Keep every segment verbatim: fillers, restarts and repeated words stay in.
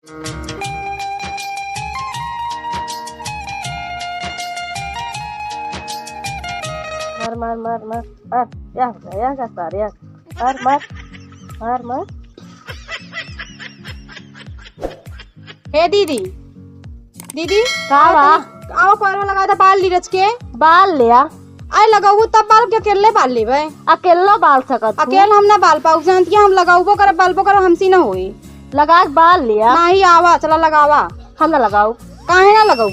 मार, मार, मार, मार, मार, या, या, या, सार, या। मार, मार, मार, मार। हे दीदी, दीदी, का बा? आओ, कोयरो लगा दे, बाल ली रच के। बाल लिया। आय लगाऊ तब बाल के अकेले बाल लेबे? अकेलो बाल सकत हूँ। अकेल हम ना बाल पाऊ, जानती है, हम लगाऊबो करब, बालबो करब, हमसी ना होई। लगा के बाल लिया। नाही आवा, चला लगावा। हम ना लगाऊ। काहे ना लगाऊ?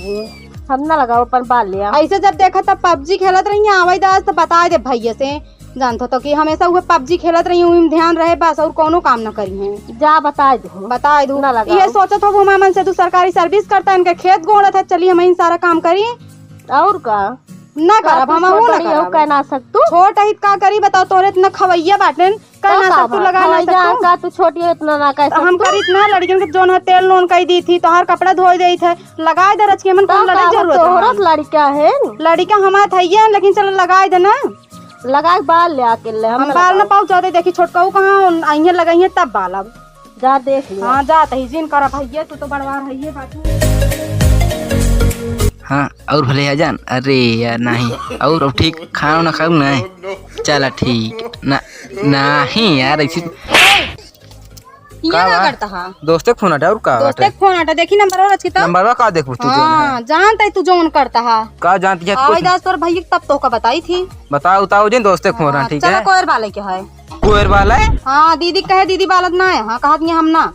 हम ना लगाऊ, अपन बाल लिया। ऐसे जब देखा तब पबजी खेलत रही, आवाई दास तो बता दे भैया से। जानत हो तो कि हमेशा उहे पबजी खेलत रही, उही में ध्यान रहे बस, और कौनो काम न करी हैं। जा बताइ दू। बताइ दू। ना लगाओ। ये सोचत हो वो मामन से तू सरकारी सर्विस करता है, इनके खेत गोड़त है, चली हम इन सारा काम करी। और का? ना करब, हम वो ना करब। कह ना सकतू। छोट हित का करी बताओ, तोरे इतना खवैया बाटेन, कह ना सकतू, लगा ना सकतू। का तू छोटी हो इतना ना कह सकतू? हम करी इतना लड़कियन के जोन है तेल नून कई दी थी, तोहार कपड़ा धोई देई थे, लगाए दे रच के मन कौन लड़ाई जरूरत है? तोहरो लड़का है। लड़का हमार थैया है, लेकिन चलो लगाए दे ना। लगाए बाल ले आके ले, हम हम ना बाल ना लगाओ। पाऊ जाते, देखी छोटकाऊ कहाँ आइए लगाइए तब बाल अब। जा देख लिया। हाँ, जा तही जिन कर भैया, तू तो बड़वार है ये बात। हाँ, और भले आ जान। अरे यार, नहीं। और अब ठीक खाना वाना खाऊ ना? चला ठीक। ना, नहीं यार, ऐसी ये का ना बा? करता हा। दोस्ते के फोन हटा, और का दोस्ते बाटे? के फोन हटा, देखी नंबरवा रच के तब। नंबरवा का देखबू तू हाँ, जौन है? जानत है तू जौन करता हा। का जानती है आवाज कुछ? आज तोर भैया तब तो का बताई थी। बताओ, उताओ जिन दोस्ते के फोन हाँ, हटा, ठीक चला है? कोयर बाले के है। कोयर बाले? हाँ, दीदी कहे दीदी बालत ना है। हाँ, कहत नहीं हम ना।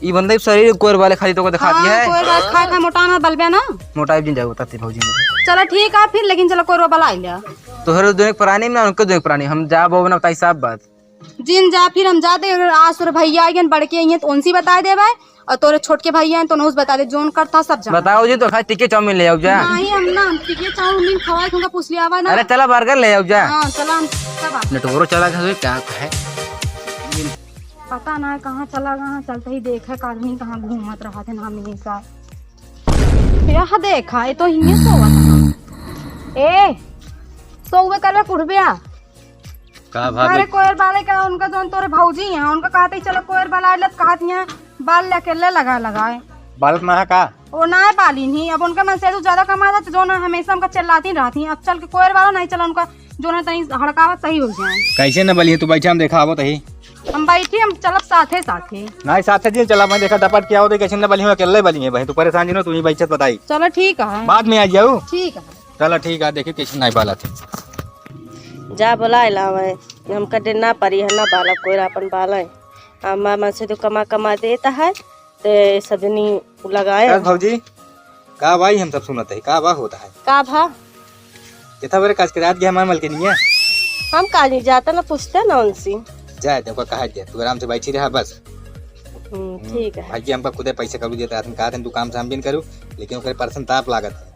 ई बंदे शरीर कोयर बाले खाली तो को दिखाती हाँ, है। कोयर बाले खा खा मोटा ना बलबे ना। मोटाई जिन जाओ ताती भौजी में। चला ठीक है फिर, लेकिन चला कोयर बाला आई लिया। तोहरे दोनों के प्राणी में ना, उनके दोनों के प्राणी। हम जा बो ना बताई साफ बात। जिन जा फिर हम जाते, आज तोरे भैया आइगन बड़के आइगन तो उनसे बता देबे, और तोरे छोटके भैया हैं तो उनसे बता दे, जोन करता सब जाना। बताओ जी, तो खाली टिक्की चाउमीन ले आओ जा। नहीं, हम ना, हम टिक्की चाउमीन खवाए, तुमका पूछ लिया आवा ना। अरे चला बर्गर ले आओ जा। हाँ, चला हम सब आ- नेटवर्क चला गया, क्या है? पता ना कहाँ चला गया, चलते ही देखा एक आदमी कहाँ घूमत रहा थे ना हमेशा। यह देखा, ये तो हिये सोवत है। ए, सोवे करवे कुड़बिया। का भाभी? अरे कोयर बाले का, उनका जौन तोरे भौजी हैं, उनका कहते ही चलो कोयर बाला आइलत, कहत यहाँ बाल लेके ले लगा लगाए। बालत ना है का? वो ना है बाली नहीं, अब उनका मन से तो ज्यादा कमा जाते, जो ना हमेशा हमका चिल्लाती रहती हैं। अब चल के कोयर बाला नहीं चला, उनका जो ना तनी हड़कावा सही हो जाए। कैसे न बलिए, तू बैठा, हम देखावो तही। हम बैठी, हम चलब साथे साथे। नहीं, साथे जी चला, मैं देखा डपट के आओ, तो कैसे न बलिए, अकेले बलिए भाई, तू परेशान जी ना, तू ही बैठत बताई। चलो ठीक है। बाद में आ जाऊ। ठीक है। चला ठीक है, देखी कैसे नहीं बाला थे। जा बोलाए लावे, हमका डे ना परी है ना बाला, कोई अपन बाला है। अम्मा मन से तो कमा कमा देता है, ते सदनी लगाए। का भौजी, का भाई हम सब सुनत है, का बा होता है? का भा? कितना बड़े काज के रात गया हमारे मलकिनिया। हम का नहीं जाता ना, पूछते ना उनसे। जाए दे, ओका कहा दे, तू आराम से बैठी रहा बस। हम्म, हम्म, ठीक है। भाई जी हमका खुदे पैसे कौड़ी देता, आदमी कहा था दुकान से हम बिन करू, लेकिन ओकरे परसन ताप लागत है।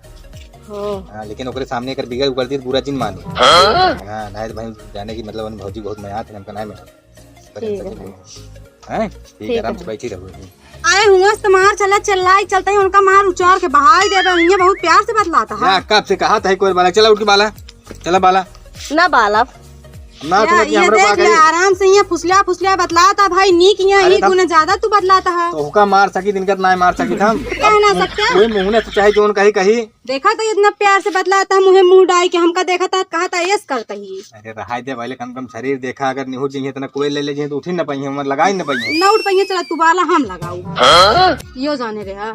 हाँ। हाँ, लेकिन ओकरे सामने अगर बिगड़ उगड़ दी तो बुरा जिन मानी। हाँ? हाँ, नहीं तो भाई जाने की मतलब उन भौजी बहुत मया थे, हमका नहीं मिला। ठीक है। हैं? ठीक ठीक है, आराम है। से बैठी रहो। आए हुआ से तुम्हार चला चिल्लाई चलते ही उनका मार उचार के बहाई देबे, उन्हें बहुत प्यार से बतलाता है। या, कब से कहा था कोई बाला, चला उठ के बाला, चला बाला। ना बाला। ना या, सुनत ये हमरा देख बात ले, है। आराम से ये फुसलिया फुसलिया बतलाता भाई, नीक ये अरे ही तब गुण ज्यादा तू बतलाता है। तो हुका मार सकी, इनका ना मार सकी हम। कह ना सकते। कोई मुंह ने तो चाहे जोन कही कही। देखा तो इतना प्यार से बतलाता, मुँहे मुँह डाल के हमका देखा था, कहा था, "ऐस करता ही।" अरे रहाई दे पहले, कम कम शरीर देखा, अगर निहुर जइहे इतना कोई ले ले जइहे तो उठी न पाइहे, हमर लगाई न पाइहे। न उठ पाइहे, चला तू बाला हम लगाऊ। हाँ? यो जाने रहा।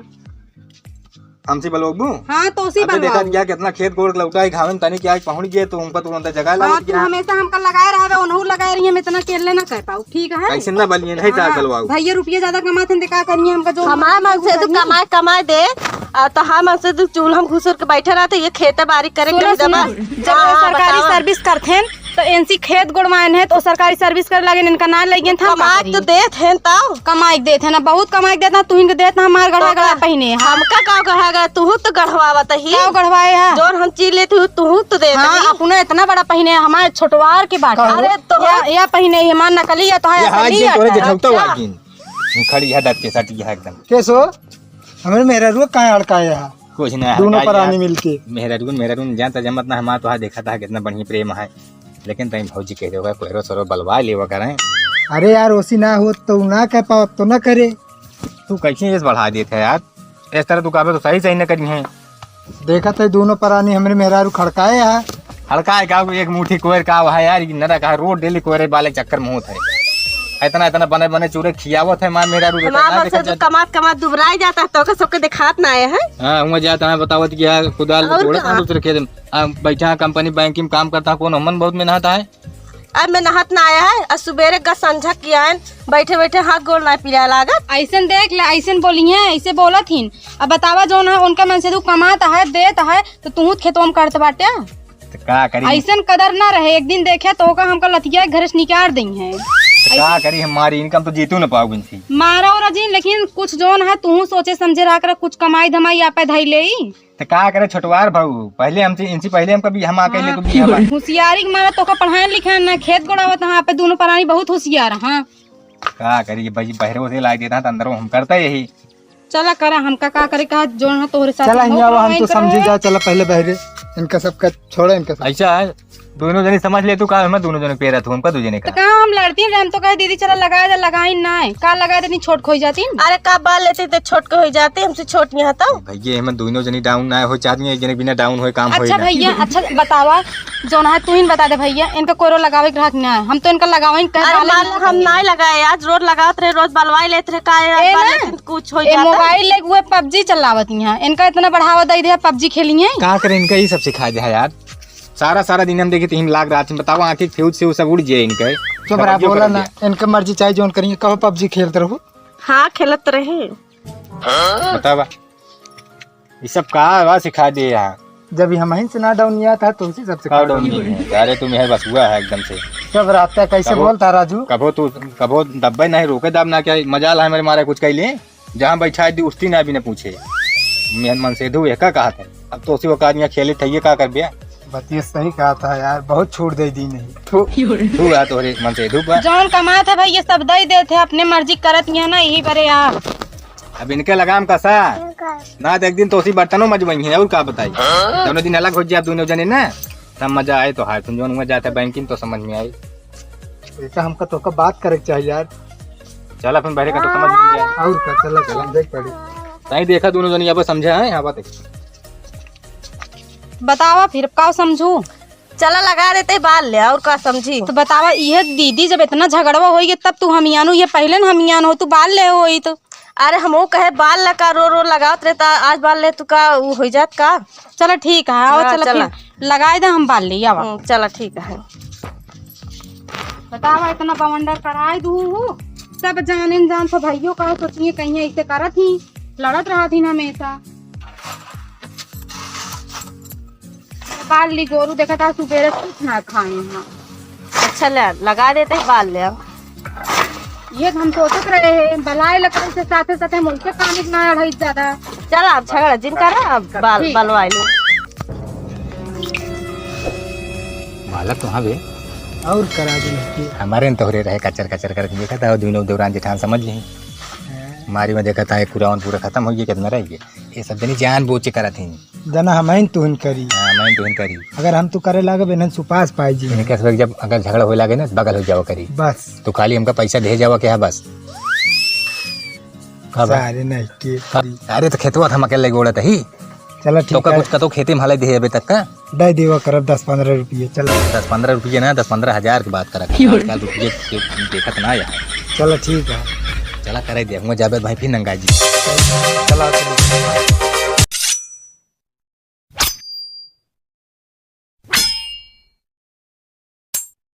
हमसे बलवाबू? हाँ, तो उसी अबे देखा बलवाऊ। क्या कितना खेत गोड़ लौटा है, घावन तनी क्या पहुँच गए तो हमका तुरंत जगह हाँ, लग तू गया। हमेशा हमका लगाए रहा, उन्हों लगाए रही, हम इतना अकेले ना कर पाऊ। ठीक है? कैसे ना बलिए, नहीं हाँ, चाल बलवाऊ। भैया रुपया ज्यादा कमाते हैं, देखा करिए हमका जो कमाए मन से तू कमाए, कमाए दे, आ, तो हम मन से तू चूल्हा में घुसर के बैठे रहते, ये खेते बारी करे के सुनो, नहीं दबा। सुनो, जब हाँ, सरकारी बताओ। सर्विस करते हैं, तो इनसी खेत गोड़वाएन है, तो सरकारी सर्विस करे लगे, इनका ना लगे था, हम का कमाए करी? तो देत हैं, तब? कमाए के देत हैं ना, बहुत कमाए के देत ना, तू इनके देत ना, हमार गढ़वा तो गढ़वा का? पहिने, हाँ। हमका का गढ़वा गढ़वा, तू तो गढ़वावत ही। का गढ़वाए है? जोन हम चीज लेती हूँ, तू तो देत हाँ, ही। अपने इतना बड़ा पहिने, हमारे छोटवार के बाटे। अरे तो या, या पहिने, ये हमार नकली है, तो है ये हाथ असली दिन तोरे है। जेठौता अच्छा। वाली दिन। खड़ी है, डट के सट गया एकदम। कैसो? हमरे मेहरारू काहे अड़काए है? कुछ ना, दोनों हड़काए परानी यार। मिलके। मेहरारू, मेहरारू जानता जमत ना, हमार तोहार देखा था कितना बढ़िया प्रेम है। लेकिन तई भौजी कह देगा, कोहरो सरो बलवा लेवा करें। अरे यार, ओसी ना हो तो ना कह पाओ, तो ना करे। तू कैसे ये बढ़ा देत है यार? इस तरह तू कहबे तो सही सही न करी है। देखत है दोनों परानी हमरे मेहरारू खड़काए है। खड़काए का, एक मुट्ठी कोयर का है यार, ये नरा कहा रोज डेली कोयरे वाले चक्कर में होत है। इतना, इतना बने, बने चूरे खियावत है मार मेहरारू, हमार ना मन से देखत तो जात। कमात, कमात दुबराई जाता है, तो का सबके दिखात ना आए है। हाँ, हुआ जाता है, बतावत कि यार कुदाल और जोड़े का? दूसरे खेत में। आ, बैठा है कंपनी बैंकिंग में काम करता है, कौन हमन बहुत मेहनत है। अब मैं नहात ना आया है, और सुबेरे का संझा किया है, बैठे बैठे हाथ गोड़ ना पीला लागत। ऐसन देख ले, ऐसन बोली है, ऐसे बोलत हिन। अब बतावा, जौन है उनका मन से तू कमात है, देत है, तो तू खेतवा में करत बाटे। तो का करी? ऐसन कदर ना रहे, एक दिन देखे तो का हमका लतिया के घर से निकाल दई है। तो का करी, हमारी इनकम तो जीतू ना पाओ इनसे। मारा और अजीन, लेकिन कुछ जौन है तू सोचे समझे रहा कर, कुछ कमाई धमाई आपे धई ले। तो का करे छोटवार भाऊ, पहले हमसे, इनसे पहले हम कभी हम आ कहले तो बियाह बा। होशियारी के मारा तोका पढ़ाए लिखाए ना, खेत गोड़ावत, हाँ, पे दोनों परानी बहुत होशियार, हाँ। का करी भाई, बहरे से लाग देता तो अंदर हम करता यही। चला करा, हमका का करे का, जो ना तोहरे साथ चला, हम हियाँ हम तो पढ़ाई समझी करे। जा, चला पहले बहरे, इनका सबका छोड़ा, इनका सब। ऐसा है, दोनों जने समझ ले तू का, हमें दोनों जने पेरा तू, हमका दो जने तो का। का हम लड़ती रहे, हम तो कहे दीदी चला लगा दे, लगाई ना है। का लगा देती, छोट खोई जाती। अरे का बाल लेती तो छोट के हो जाती, हमसे छोट नहीं हता। भैया, हमें दोनों जने डाउन ना हो चाहती हैं, एक जने बिना डाउन होए काम होए अच्छा ना। भैया, अच्छा बतावा, जौन है तू ही बता दे भैया, इनका कोरो लगावे के रहत ना है, हम तो इनका लगावे के अरे बाल बाल हम नहीं लगाए, आज रोज लगावत रहे, रोज बलवाई लेत रहे, का है, ए बाल ना, लेकिन कुछ हो ए जाता। मोबाइल लेके वो पबजी चलावत हैं, इनका इतना बढ़ावा दे दे, पबजी खेली हैं। का करे इनका ये सब सिखा दे है यार। सारा, सारा दिन हम देखे तीन लाख रात में, बताओ, आँखें फ्यूज से वो सब उड़ जाए इनके। चुप रहा, पबजी बोला पकड़ ना, लिया। इनके मर्जी चाहे जौन करिए, कहो पबजी खेलत रहो। हाँ, खेलत रहे। बतावा, ये सब का आवाज सिखा दे यहाँ? जब ये हमहिन से ना डाउन नहीं आता, तो उसी सबसे का का डाउन डाउन नहीं नहीं है? अरे, तुम यह बस हुआ है एकदम से। चुप रहा, कैसे कबो, बोलता राजू? कबो तू, कबो दब्बे नहीं, रोके दाब ना, क्या मजाल है मेरे मारे कुछ कह लिए? जहाँ बैठा है, उठती ना बिना पूछे। मेहन मन से धू, एका कहा था। अब तो उसी वक्त आदमी खेले थे, ये का कर दिया? बतिया सही कहा था यार, बहुत छूट दे दी नहीं। थू, थू आ तोहरे मन से धू बा। जौन कमात है भाई, ये सब दे देत है, अपने मर्जी करत ही है ना, यही बरे यार। अब इनके लगाम कसा। ना तो एक दिन तो उसी बर्तनों मजबई है, और का बताई? दोनों दिन अलग हो जाए दोनों जने ना, तब मजा आए। तो हाय, तुम जौन हुआ जाते बैंकिंग तो समझ में आई। ऐसा हमका तो का बात करे के चाहिए यार। चल, अपन बहरे का तो समझ में आए। और का, चला, चला, देख पड़ी। ताई देखा, दोनों जनी अब समझे हैं, यहाँ बात है। बतावा फिर, का समझू? चला, लगा देते बाल ले, और का समझी? तो बतावा, ये दीदी जब इतना झगड़वा होई, तब तू हमियान हो, ये पहले न हमियान हो, तू बाल ले होई तो। अरे, हमहू कहे बाल लगा, रो रो लगावत रहे, ता आज बाल ले तू का, उ हो जात का? चला ठीक है, आओ, हाँ, चला चला। फिर। लगाए दे, हम बाल ले आवा। हम्म, चला, ठीक है। बतावा, इतना बवंडर कराए दू हूँ। सब जाने न जान, सब भइयो का सोचिए, कहीं ऐसे करत ही, लड़त रहत ही हमेशा। बाल ली गोरू, देखा था सुबेरे कुछ ना खाए हैं। अच्छा, ले, लगा देते हैं बाल ले। ये हम सोचत रहे हैं, बलाए लकड़ी से साथे साथे हम उनके काम ना अढ़ाई ज्यादा। चल, आप झगड़ा जिन करा, अब बाल ठीक। बलवाए लो। मालक तो हाँ बे। और करा दे लड़की। हमारे न तोहरे रहे कचर कचर करके देखा था, दोनों दौरान जेठान समझ ली। हाँ। मारी में देखा था, एक कुरावन पूरा खत्म हो गया, कितना रह गया। ये सब जनी जान बूझ के करत ही। जना हमइन तुहन करी। हाँ, हमइन तुहन करी। अगर हम तू करे लागे, बेनन सुपास पाई जी। इनके सब जब अगर झगड़ा होए लागे ना, बगल हो जावा करी। बस। तो खाली हमका पैसा दे जावा के है बस। का बा? सारे नहीं के का? करी। अरे तो खेतवा हम अकेले गोड़त ही। चला तो ठीक का है। कुछ कतो खेते में हले दे अबे तक का? दे देवा करब दस पन्द्रह रुपये, चला। दस पन्द्रह रुपये ना, दस पन्द्रह हजार की बात करत है। आजकल रुपये के देखत ना यार। चला ठीक है। चला करे दे, हुआ जाबे भाई फिर नंगा जी। चला, चला।